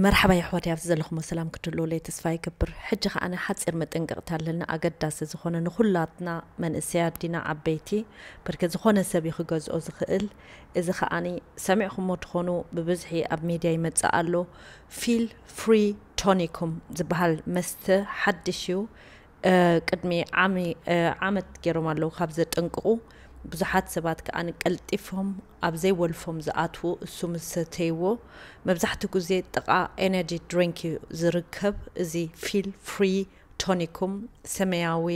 መርሓባ የሕዋት፣ ኣብዚ ዘለኹሞ ሰላም ክትህልውለይ ተስፋ ይገብር። ሕጂ ከኣ ሓጺር መጠንቀቕታ ኣለና፣ ኣገዳሲ ዝኾነ፣ ንኹላትና መንእሰያት ዲና ዓበይቲ፣ በርከ ዝኾነ ሰብ እዩ ክገዝኦ ዝኽእል። እዚ ከኣ ሰሚዕኹሞ ትኾኑ፣ ብብዝሒ ኣብ ሚድያ ይመጽእ ኣሎ። ፊል ፍሪ ቶኒኩም ዝበሃል መስተ ሓድሽ እዩ። ቅድሚ ዓሚ ዓመት ገይሮም ኣለዉ ካብ ዘጠንቅቑ። ብዙሓት ሰባት ከኣ ቀልጢፎም ኣብ ዘይወልፎም ዝኣትዉ፣ እሱ ምስ ሰተይዎ፣ መብዛሕትኡ ግዜ ጥቓ ኤነርጂ ድሪንክ እዩ ዝርከብ። እዚ ፊል ፍሪ ቶኒኩም ሰማያዊ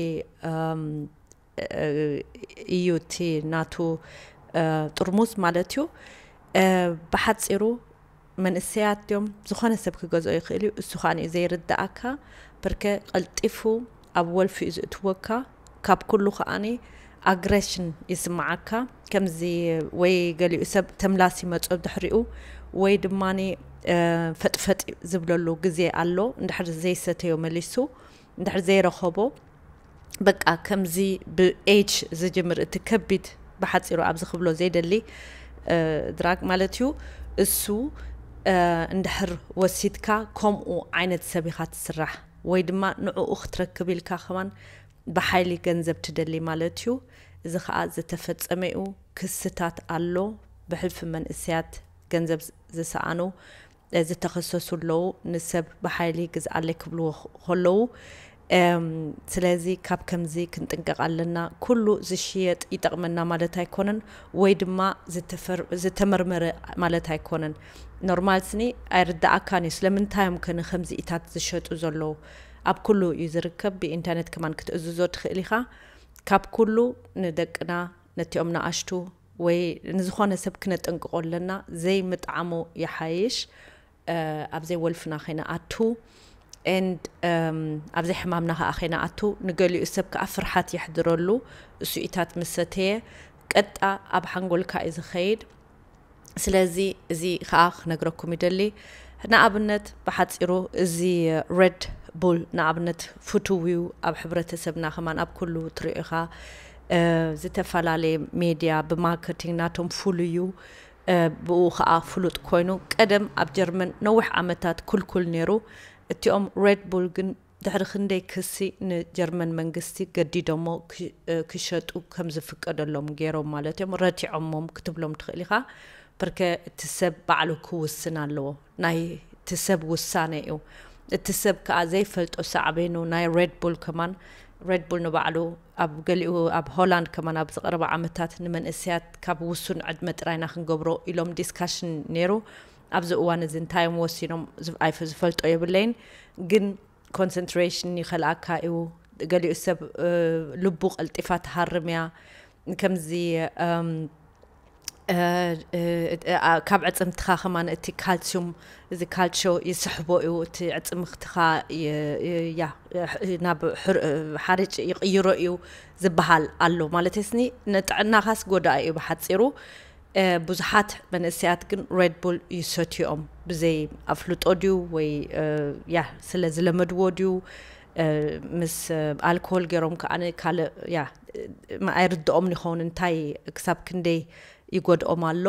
እዩ እቲ ናቱ ጥርሙዝ ማለት እዩ። ብሓፂሩ መንእሰያት እዮም፣ ዝኾነ ሰብ ክገዝኦ ይኽእል እዩ። እሱ ከዓ እዩ ዘይርዳእካ፣ ብርከ ቀልጢፉ ኣብ ወልፊ እዩ ዝእትወካ። ካብ ኩሉ ከዓኒ ኣግሬሽን ይስምዓካ። ከምዚ ወይ ገሊኡ ሰብ ተምላሲ መጾ ድሕሪኡ፣ ወይ ድማ ፈጥፈጥ ዝብለሉ ግዜ ኣሎ። እንድሕር ዘይሰተዮ መሊሱ፣ እንድሕር ዘይረኸቦ፣ በቃ ከምዚ ብኤጅ ዝጅምር እቲ ከቢድ፣ ብሓፂሩ ኣብዚ ክብሎ ዘይደሊ ድራግ ማለት እዩ። እሱ እንድሕር ወሲድካ፣ ከምኡ ዓይነት ሰብ ኢኻ ትስራሕ፣ ወይ ድማ ንዕኡ ክትረክብ ኢልካ ከማን ብሓይሊ ገንዘብ ትደሊ ማለት እዩ። እዚ ከዓ ዝተፈጸመ እዩ። ክስታት ኣሎ። ብሕልፊ መንእሰያት ገንዘብ ዝሰኣኑ ዝተኸሰሱ ኣለዉ። ንሰብ ብሓይሊ ግዝኣለይ ክብልዎ ከለዉ፣ ስለዚ ካብ ከምዚ ክንጥንቀቕ ኣለና። ኩሉ ዝሽየጥ ይጠቕመና ማለት ኣይኮነን፣ ወይ ድማ ዝተመርመረ ማለት ኣይኮነን። ኖርማል ስኒ ኣይርዳኣካን እዩ። ስለምንታይ እዮም ከ ንከምዚኢታት ዝሸጡ ዘለዉ? ኣብ ኩሉ እዩ ዝርከብ። ብኢንተርኔት ከማን ክትእዝዞ ትኽእል ኢኻ። ካብ ኩሉ ንደቅና፣ ነቲኦም ንኣሽቱ ወይ ንዝኾነ ሰብ ክነጠንቅቆ ኣለና። ዘይምጥዓሙ ይሓይሽ። ኣብ ዘይወልፍና ከይንኣቱ፣ ኤንድ ኣብ ዘይሕማምና ከዓ ከይንኣቱ። ንገሊኡ ሰብ ከዓ ፍርሓት የሕድረሉ። እሱኢታት ምስ ሰተየ ቀጣ ኣብ ሓንጎልካ እዩ ዝኸይድ። ስለዚ እዚ ከዓ ክነግረኩም ይደሊ። ንኣብነት ብሓፂሩ እዚ ሬድ ቡል ንኣብነት ፍቱው እዩ ኣብ ሕብረተሰብና፣ ከማን ኣብ ኩሉ ትሪኦ ኢኻ። ዝተፈላለየ ሜድያ ብማርኬቲንግ ናቶም ፍሉይ እዩ። ብኡ ከዓ ፍሉጥ ኮይኑ፣ ቀደም ኣብ ጀርመን ነዊሕ ዓመታት ክልኩል ነይሩ። እቲኦም ሬድ ቡል ግን ድሕሪ ክንደይ ክሲ ንጀርመን መንግስቲ ገዲዶሞ ክሸጡ ከም ዝፍቀደሎም ገይሮም ማለት እዮም፣ ረቲዖሞም ክትብሎም ትኽእል ኢኻ። ብርከ እቲ ሰብ ባዕሉ ክውስን ኣለዎ። ናይ እቲ ሰብ ውሳነ እዩ። እቲ ሰብ ከዓ ዘይፈልጦ ሳዕቤኑ ናይ ሬድ ቡል ከማን፣ ሬድ ቡል ንባዕሉ ኣብ ገሊኡ ኣብ ሆላንድ ከማን ኣብ ዝቐረበ ዓመታት ንመንእሰያት ካብ ውሱን ዕድመ ጥራይና ክንገብሮ ኢሎም ዲስካሽን ነይሩ። ኣብዚ እዋን እዚ እንታይ እዮም ወሲኖም ዝፈልጦ የብለይን፣ ግን ኮንሰንትሬሽን ይኸልኣካ እዩ። ገሊኡ ሰብ ልቡ ቀልጢፋ ትሃርም እያ። ከምዚ ካብ ዕፅምትኻ ከማን እቲ ካልሲዩም፣ እዚ ካልሲዮ ይስሕቦ እዩ። እቲ ዕፅምትኻ ናብ ሓርጭ ይቕይሮ እዩ ዝበሃል ኣሎ። ማለት ስኒ ንጥዕናኻስ ጎዳኢ እዩ ብሓፂሩ። ብዙሓት መንእሰያት ግን ሬድ ቡል ይሰትዮም ብዘይ ኣፍልጦ ድዩ ወይ ያ ስለ ዝለመድዎ ድዩ፣ ምስ ኣልኮል ገይሮም ከዓ ካልእ ያ ኣይርድኦም ይኸውን እንታይ ክሳብ ክንደይ ይጎድኦም ኣሎ።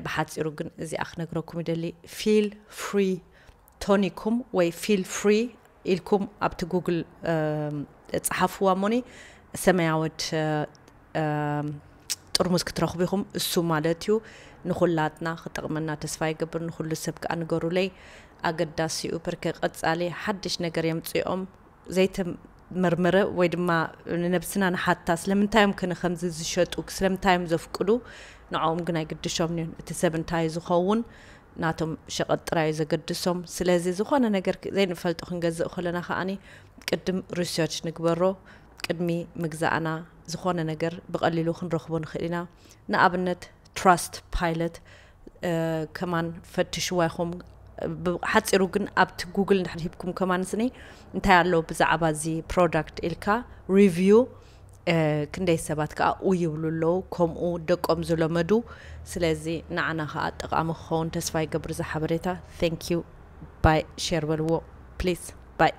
ብሓፂሩ ግን እዚኣ ክነግረኩም ይደሊ። ፊል ፍሪ ቶኒኩም ወይ ፊል ፍሪ ኢልኩም ኣብቲ ጉግል ፀሓፍዋ እሞኒ ሰማያዊት ጥርሙዝ ክትረኽቡ ኢኹም። እሱ ማለት እዩ ንኹላትና ክጠቕመና ተስፋ ይገብር። ንኹሉ ሰብ ከዓ ንገሩለይ፣ ኣገዳሲ እዩ። ብርከ ቀፃሊ ሓድሽ ነገር የምፅኦም ዘይተመርመረ ወይ ድማ ንነብስና ንሓታ ስለምንታይ እዮም ከነ ከምዚ ዝሸጡ ስለምንታይ እዮም ዘፍቅዱ? ንዕኦም ግን ኣይግድሾም እዩ እቲ ሰብ እንታይ ዝኸውን ናቶም ሸቐጥ ጥራይ እዩ ዘገድሶም። ስለዚ ዝኾነ ነገር ዘይንፈልጦ ክንገዝእ ከለና ከዓኒ ቅድም ሪሰርች ንግበሮ። ቅድሚ ምግዛእና ዝኾነ ነገር ብቐሊሉ ክንረኽቦ ንኽእል ኢና። ንኣብነት ትራስት ፓይለት ከማን ፈትሽዋ ኢኹም። ሓፂሩ ግን ኣብቲ ጉግል እንድሕር ሂብኩም ከማን ስኒ እንታይ ኣሎ ብዛዕባ እዚ ፕሮዳክት ኢልካ ሪቪው ክንደይ ሰባት ከዓ ኡ ይብሉ ኣለዉ። ከምኡ ደቆም ዝለመዱ። ስለዚ ንዓና ከዓ ጠቃሚ ክኸውን ተስፋ ይገብር እዚ ሓበሬታ። Thank you። ባይ። ሼር በልዎ ፕሊዝ። ባይ።